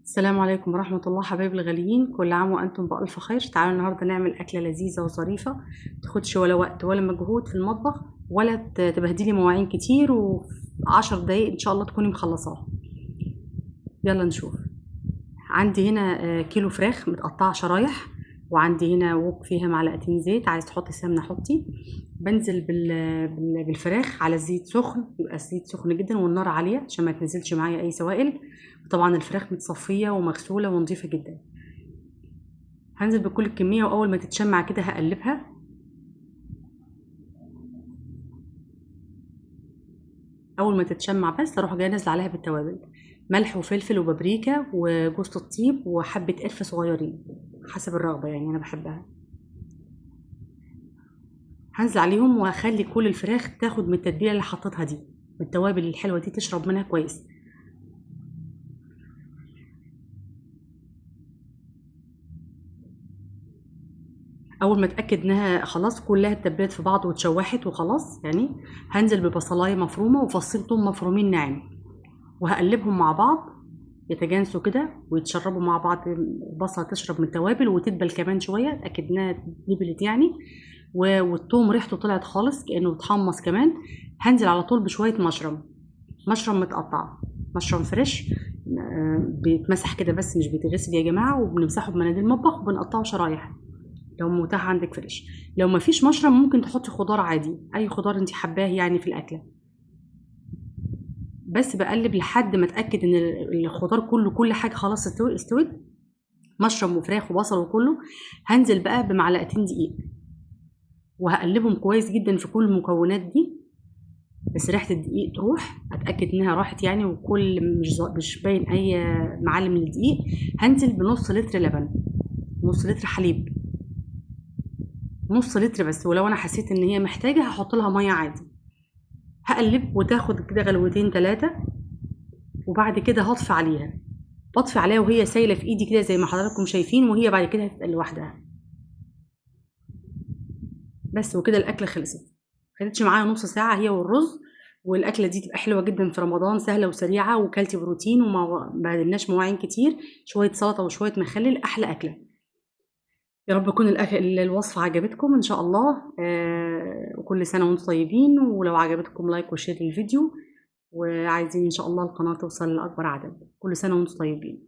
السلام عليكم ورحمة الله حبايب الغاليين، كل عام وأنتم بألف خير. تعالوا النهاردة نعمل أكلة لذيذة وظريفة، متاخدش ولا وقت ولا مجهود في المطبخ ولا تبهدلي مواعين كتير، وفي 10 دقايق إن شاء الله تكوني مخلصاها. يلا نشوف. عندي هنا كيلو فراخ متقطعة شرايح، وعندي هنا ووك فيها معلقتين زيت، عايز تحطي سمنة حطي. بنزل بالفراخ على الزيت سخن، يبقى الزيت سخن جدا والنار عالية عشان ما تنزلش معايا أي سوائل. طبعا الفراخ متصفية ومغسولة ونظيفة جدا. هنزل بكل الكمية، وأول ما تتشمع كده هقلبها. أول ما تتشمع بس أروح جاية نازلة عليها بالتوابل، ملح وفلفل وبابريكا وجوزة الطيب وحبة قرفة صغيرين حسب الرغبة، يعني أنا بحبها. هنزل عليهم وهخلي كل الفراخ تاخد من التتبيلة اللي حطيتها دي، من التوابل الحلوة دي، تشرب منها كويس. أول ما اتأكد إنها خلاص كلها اتبلت في بعض واتشوحت وخلاص، يعني هنزل ببصلاية مفرومة وفصين توم مفرومين ناعم، وهقلبهم مع بعض يتجانسوا كده ويتشربوا مع بعض. البصله تشرب من التوابل وتدبل كمان شوية، اتاكد انها دبلت يعني، والثوم ريحته طلعت خالص كانه اتحمص كمان. هنزل على طول بشوية مشروم، مشروم متقطع، مشروم fresh، بيتمسح كده بس مش بيتغسل يا جماعة، وبنمسحه بمناديل المطبخ وبنقطعه شرايح لو متاح عندك fresh. لو مفيش مشروم ممكن تحطي خضار عادي، اي خضار انت حباه يعني في الاكلة. بس بقلب لحد ما اتاكد ان الخضار كله، كل حاجة خلاص استوت، مشروم وفراخ وبصل وكله. هنزل بقى بمعلقتين دقيق وهقلبهم كويس جدا في كل المكونات دي، بس ريحه الدقيق تروح، اتاكد انها راحت يعني، وكل مش باين اي معالم للدقيق. هنزل بنص لتر لبن، نص لتر حليب، نص لتر بس، ولو انا حسيت ان هي محتاجه هحط لها مية عادي. هقلب وتاخد كده غلوتين 3، وبعد كده هطفي عليها. بطفي عليها وهي سايله في ايدي كده زي ما حضراتكم شايفين، وهي بعد كده هتتقل لوحدها بس. وكده الاكلة خلصت، خدتش معايا نص ساعة هي والرز. والاكله دي تبقى حلوة جدا في رمضان، سهلة وسريعة وكلتي بروتين وما بهدلناش مواعين كتير، شوية سلطة وشوية مخلل، احلى اكله. يا رب يكون الوصفة عجبتكم إن شاء الله. وكل سنة وانتم طيبين. ولو عجبتكم like و share للفيديو، وعايزين إن شاء الله القناة توصل لأكبر عدد. كل سنة وانتم طيبين.